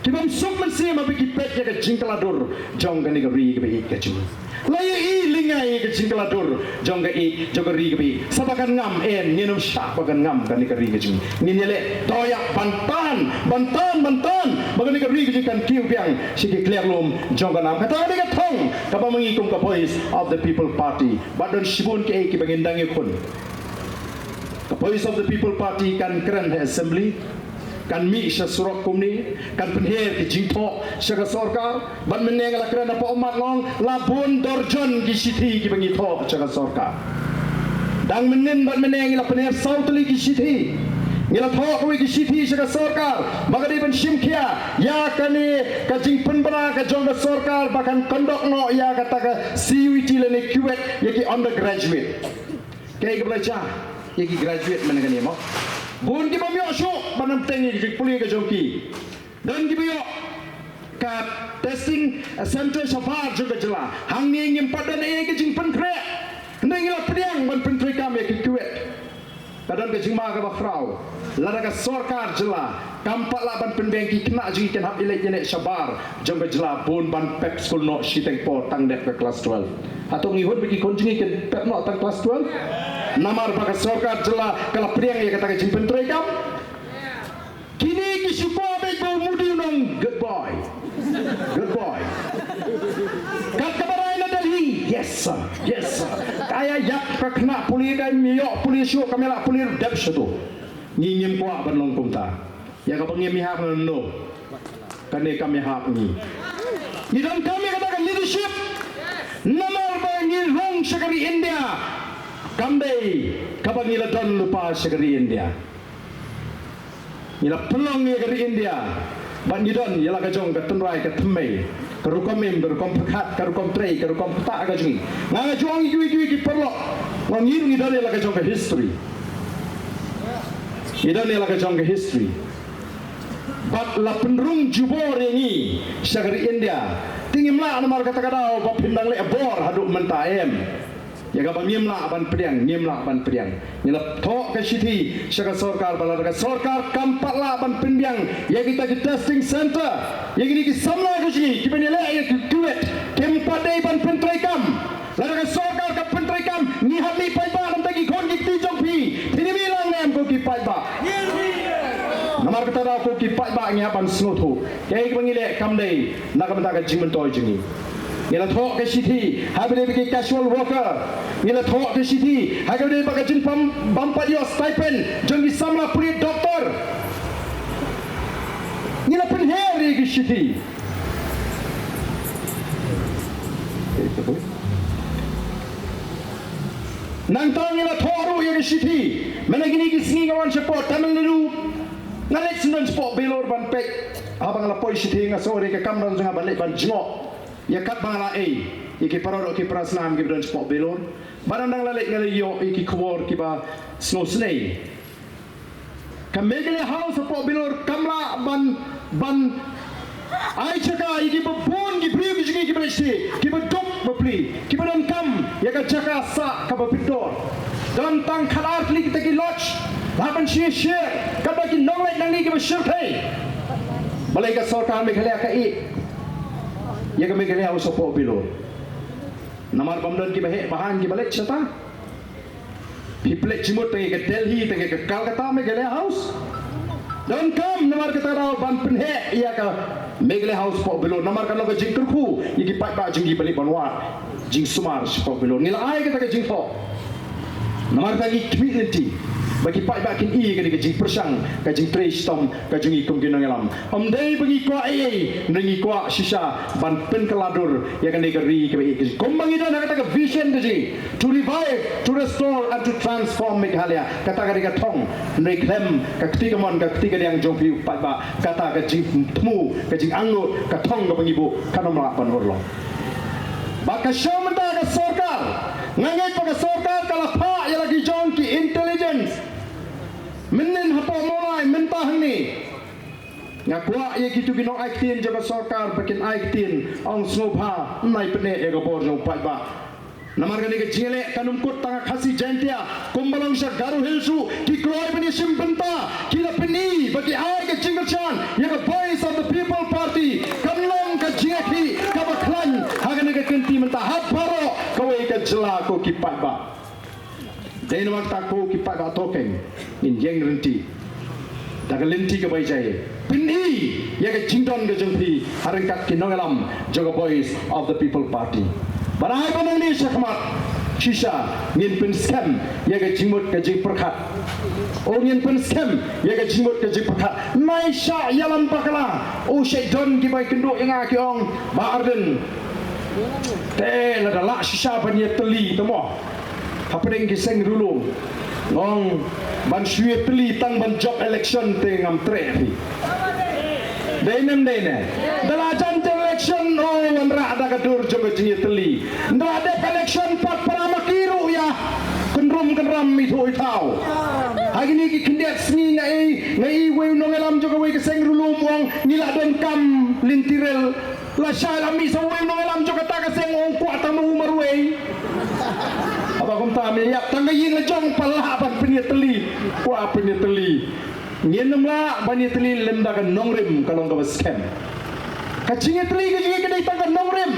kiba ym suk mynsiem haba ki peit ïa ka jingkylla dur jong kane ka ri kaba ïeit ka jong ngi. La ïohi lyngngai ïa ka jingkylla dur jong ka ri, jong ka ri kaba ïeit. Sa ba kan ngam, em, ngin ym shah ba kan ngam kane ka ri ka jong ngi. Ngin ïaleh dohïap ban tan, ban tan, ban tan ba kane ka ri ka jong ngi kan kiew biang sha ki kliar lum jong ka nam. Kata ka dei ka thong kaba ma ngi kum ka Voice of the People Party. Bad don shibun kiei kiba ngin dang ïakhun. Ka Voice of the People Party kan kren ha Assembly, kan mih sha surok kumne, kan pynher ki jingthoh sha ka sorkar. Bad mynne nga la kren hapoh ummat, nga ong la bun dorjon ki shithi kiba ngi thoh sha ka sorkar. Dang mynnin bad mynne ngi la pynher saw tylli ki shithi. Ngi la thoh kawei ki shithi sha ka sorkar ba ka dei ban shim khia ïa kane ka jingpynbna ka jong ka sorkar ba kan kyndok noh ïa kata ka C U E T lane CUET ïa ki undergraduate. Kaei kaba la jia ïa ki graduate mynne kane mo? Bun ki bym ïoh shuh ban ym bteng ïa ki jingpule ka jong ki. Don kiba ïoh ka testing center shabar jong ka jylla. Hangne ngim pat don ei ka jingpynkhreh. Hynrei ngi la pdiang ban pyntreikam ïa ki CUET. Ka don ka jingma kaba khraw, lada ka sorkar jylla kam pat lah ban pynbiang, ki khynnah jong ngi kin hap ïaleit ïaleit shabar jong ka jylla, bun ban pep skul noh shiteng por, tang dep ka klas twelve. Hato ngi hun ba ki khun jong ngi kin pep noh tang klas twelve? Namar ba ka sorkar jylla ka la pdiang ïa kata ka jingpyntreikam. Kine ki shu kwah beit ba u Modi un ong, "Good boy. Good boy." Kat kaba rai na Delhi, "Yes sir, yes sir." Ka ïa ïap ka khynnah pule, kam ïoh pule shuh, kam ïa lah pule, dep shuh tu. Ngi ngim kwah ban long kumta. Ïa kaba ngim ïahap, no. Kane kam ïahap ngi. Ngi donkam ïa kata ka leadership. Namar ba ngi rung sha ka ri India, kam dei kaba ngi la don lypa sha ka ri India. Ngi la pynlong ïa ka ri India bad ngi don ïa la ka jong ka tynrai ka thymmei, ka rukom im, ka rukom pyrkhat, ka rukom trei, ka rukom ktah ka jong ngi. Nga nga ju ong ïa kiwei kiwei ki paralok, nga ong ngi ruh ngi don ïa la ka jong ka history. Ngi don ïa la ka jong ka history. Bad la pynrung jubor ïa ngi sha ka ri India. Te ngim lah namar kata ka daw ba phin dang leh bor haduh mynta, em. Ïa kaba ngim lah ban pdiang, ngim lah ban pdiang. Ngi la thoh ka shithi sha ka sorkar ba lada ka sorkar kam pat lah ban pynbiang ïa kita ki testing center, ïa kine ki samla ka jong ngi kiba ngi leh ïa ki CUET, kim pat dei ban pyntreikam. Lada ka sorkar ka pyntreikam, ngi hap mih paidbah, namar ki khun ki kti jong phi. Phin ïa mih lang ne em ko ki paidbah? Namar kata daw ko ki paidbah ngi hap ban sngewthuh, kaei kaba ngi leh kam dei na ka bynta ka jingmyntoi jong ngi. Ngi la thoh ka shithi ha kaba ïadei bad ki casual worker. Ngi la thoh ka shithi ha kaba ïadei bad ka jingbym, bym pat ïoh stipend jong ki samla pulit, doktor. Ngi la pynher ki shithi. Nangta ngi la thoh ruh ïa ki shithi. Mynta kine ki sngi nga wan shapoh Tamil Nadu. Nga leit sngewdon shapoh Vellore ban peit. Haba nga la poi shithi nga sngew re ka kamram jong nga ban leit ban jngoh ïa katba nga la ei ïa ki para doh ki para snam kiba don shapoh Vellore. Ba dang dang la leit nga la ïoh ïa ki khubor kiba sngewsynei. Ka Meghalaya House hapoh Vellore kam lah ban, ban ai jaka ïa kiba bun ki briew ki jong ngi kiba leit shatei, kiba duk bapli, kiba donkam ïa ka jaka sah kaba bit dor. Don tang khatar tylli kita ki lodge, la ban shim share katba ki nongleit nangne kiba shyrkhei. Balei ka sorkar Meghalaya ka ïeh ïa ka Meghalaya House hapoh Vellore? Namar bym don kiba heh ba hang kiba leit shata. Phi pynleit jingmut tang ïa ka Delhi, tang ïa ka Calcutta Meghalaya House. Donkam namar kata daw ban pynheh ïa ka Meghalaya House hapoh Vellore. Namar ka long ka jingkyrkhu ïa ki paidbah jong ngi ba leit ban wad jingsumar shapoh Vellore. Ngi la ai kata ka jingthoh. Namar kata ngi khmih lynti ba ki paidbah kin ïohi ïa kane ka jingpyrshang, ka jingtrei shitom ka jong ngi kum ki nongïalam. Ym dei ba ngi kwah ei ei, hynrei ngi kwah shisha ban pynkylla dur ïa kane ka ri kaba ïeit. Kumba ngi don ha kata ka vision ka jong ngi, to revive, to restore and to transform Meghalaya. Kata ka dei ka thong, hynrei khlem ka kti kamon ka kti kadiang jong phi u paidbah, kata ka jingthmu, ka jingangnud, ka thong kaba ngi buh kan ym lah ban urlong. Bad ka shong mynta ka sorkar, nga ngeit ba ka sorkar ka la phah ïa la ki jong ki intelligence. Mynnin hapoh Mawlai mynta hangne. Nga kwah ïa kito ki nongai ktien jong ka sorkar ba kin ai ktien, ong sngewbha, nai pyneh ïa ka bor jong u paidbah. Namar kane ka jingïaleh kan ym kut tang ha Khasi Jaintia, kumba long sha Garo Hills ruh, ki kloi ban ïashim bynta, ki la pyni ba ki ai ka jingkyrshan ïa ka Voice of the People Party. Kan long ka jingïakhih kaba khlaiñ ha kane ka kynti mynta ha baroh kawei ka jylla ko ki paidbah. Dei namar kata ko ki paidbah, to keiñ ngin ïeng rynti da ka lynti kaba ïeit, pyni ïa ka jingdon ka jong phi ha ryngkat ki nongïalam jong ka Voice of the People Party. Bad ai ba nangne shakhmat shisha ngin pynskhem ïa ka jingmut ka jingpyrkhat. O, ngin pynskhem ïa ka jingmut ka jingpyrkhat. Nai shah ïalam bakla. O, shait don kiba ïakynduh ïa nga ki ong, Bah Ardent, te lada lah shisha ban ïatylli te mo hapdeng ki seng riewlum, nga ong ban shu ïatylli tang ban jop election te ngam treh phi. Dei ne em dei ne? Da la jan election, o, wanrah da ka dur jong ka jingïatylli. Ynda la dep election pat para ma ki ruh ïa kynrum kynram ithuh ithaw. Ha kine ki khyndiat sngi nga ïohi, nga ïohi wei u nongïalam jong kawei ka seng riewlum u ong ngi la donkam lynti rel. Lashai la mih sa uwei u nongïalam jong kata ka seng, u ong kwah tang ma u marwei. Haba kumta me ïap tang ka ïing la jong, pat lah ban pynïatylli. Kwah pynïatylli. Ngin ym lah ban ïatylli lymda ka nongrim ka long kaba skhem. Ka jingïatylli ka jong ngi ka dei tang ka nongrim.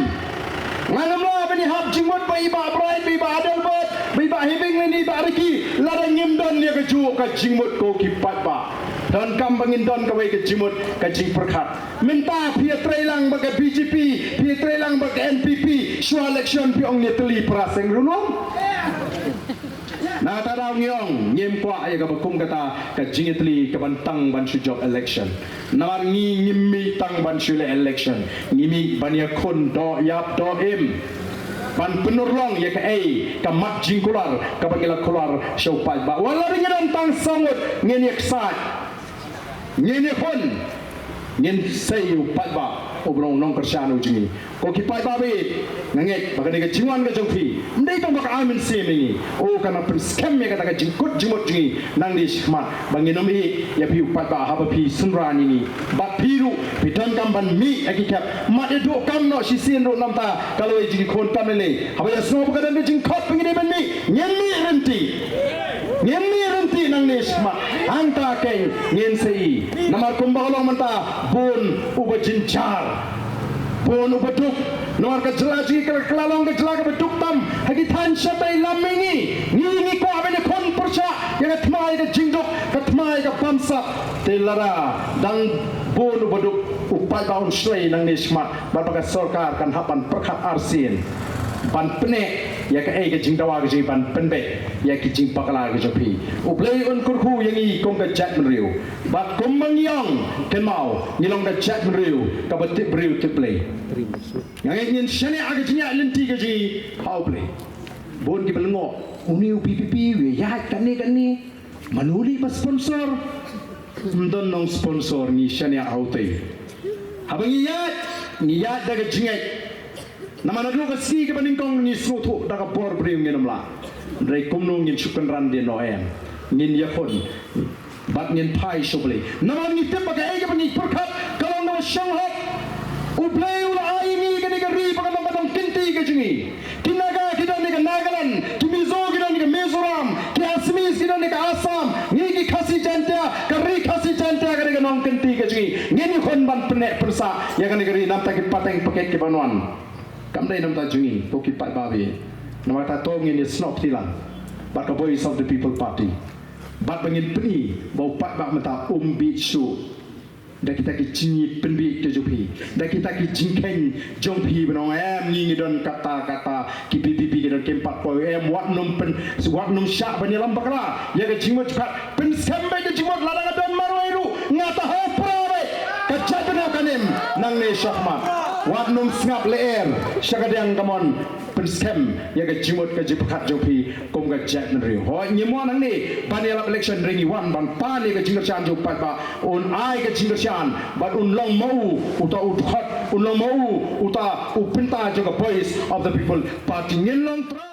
Ngan ym lah ban ïahap jingmut bad i Bah Bright, bad i Bah Adelbert, bad i Bah Heming lane i Bah Ricky lada ngim don ïa kajuh ka jingmut ko ki paidbah. Donkam ba ngin don kawei ka jingmut ka jingpyrkhat. Mynta phi ïatrei lang bad ka B J P, phi ïatrei lang bad ka N P P, shuwa election phi ong ïatylli para seng riewlum. Na kata daw ngi ong ngim kwah ïa kaba kum kata ka jingïatylli kaban tang ban shu jop election. Namar ngi ngim mih tang ban shu leh election, ngi mih ban ïakhun doh ïap doh im, ban pynurlong ïa kaei ka mat jingkular kaba ngi la kular sha u paidbah. Wat la ngi don tang saw ngut, ngin ïaksaid, ngin ïakhun, ngin sei ïa u paidbah uba long nongkyrshan u jong ngi. Ko ki paidbah ba ïeit, nga ngeit ba kane ka jingwan ka jong phi ym dei tang ba ka ai mynsiem ïa ngi, u kan nang pynskhem ïa kata ka jingkut jingmut jong ngi nangne shakhmat, ba ngin ym ïeh ïa phi u paidbah haba phi synran ïa ngi. Bad phi ruh phi donkam ban mih ha ki khep, mat ïa duh kam noh shisien ruh namar ka lawei jong ki khun kam lei. Haba ïasnoh ba ka don ka jingkhot ba ngi dei ban mih, ngin mih rynti. Ngin mih rynti nangne shakhmat. Hangta keiñ ngin sa ïohi. Namar kumba ka long mynta, bun uba jynjar, bun uba duk. Namar ka jylla jong ngi ka la long ka jylla kaba duk tam ha ki thaiñ shatei lam mihngi. Ngi, ngi kwah ban ïakhun pyrshah ïa ka thma ïa ka jingduk, ka thma ïa ka bamsap. Te lada dang bun uba duk, u paidbah un shlei nangne shakhmat. Bad ba ka sorkar kan hap ban pyrkhat arsien ban pyneh Ïa kaei ka jingdawa ka jong ngi ban pynbeit ïa ki jingbakla ka jong phi. U Blei un kyrkhu ïa ngi kum ka jaitbynriew. Bad kumba ngi ong, kynmaw, ngi long ka jaitbynriew kaba tip briew tip Blei. Nga ngeit ngin shaniah ha ka jingïaid lynti ka jong ngi ha U Blei. Bun kiba lyngngoh, une u VPP u ïaid kane kane. Mano lei ba sponsor? Ym don nong sponsor, ngi shaniah ha utei. Haba ngi ïaid, ngi ïaid da ka jingngeit. Namar naduh ka sngi kaba nyngkong ngi sngewthuh da ka bor briew ngin ym lah. Hynrei kumno ngin shu kynran dien, noh em? Ngin ïakhun bad ngin phai sha U Blei. Namar ngi tip ba kaei kaba ngi pyrkhat ka long kaba shong hok. U Blei u la ai ïa ngi kane ka ri ba kan long ka nongkynti ka jong ngi. Ki Naga ki don ha ka Nagaland, ki Mizo ki don ha ka Mizoram, ki Assamese ki don ha ka Assam, ngi ki Khasi Jaintia, ka ri Khasi Jaintia ka dei ka nongkynti ka jong ngi. Ngin ïakhun ban pynneh pynsah ïa kane ka ri namar ki pateng paket kiban wan. Kam dei namar jong ngi, ko ki paidbah, namar kata to ngin ïasnoh kti lang bad ka Voice of the People Party. Bad ba ngin pyni ba u paidbah mynta um bieit shuh da kita ki jingpynbieit ka jong phi, da kita ki jingkheiñ jong phi, ban ong em, ngi ngi don kata kata, ki VPP ki don, kim pat poi. Em, wat nym pyn, wat nym shah ban ïalam bakla ïa ka jingmut jingpyrkhat. Pynskhem beit ka jingmut, lada nga don marwei ruh nga thaw pra beit. Ka jaitbynriew kan im nangne shakhmat. Wat nym sngap lyer sha ka diang kamon. Pynskhem ïa ka jingmut ka jingpyrkhat jong phi kum ka jaitbynriew. Hooid, ngim wan hangne ban ïalap election, hynrei ngi wan ban pan ïa ka jingkyrshan jong u paidbah. Un ai ka jingkyrshan bad un long ma u uta u dkhot, un long ma u uta u bynta jong ka Voice of the People Party. Ngin long trai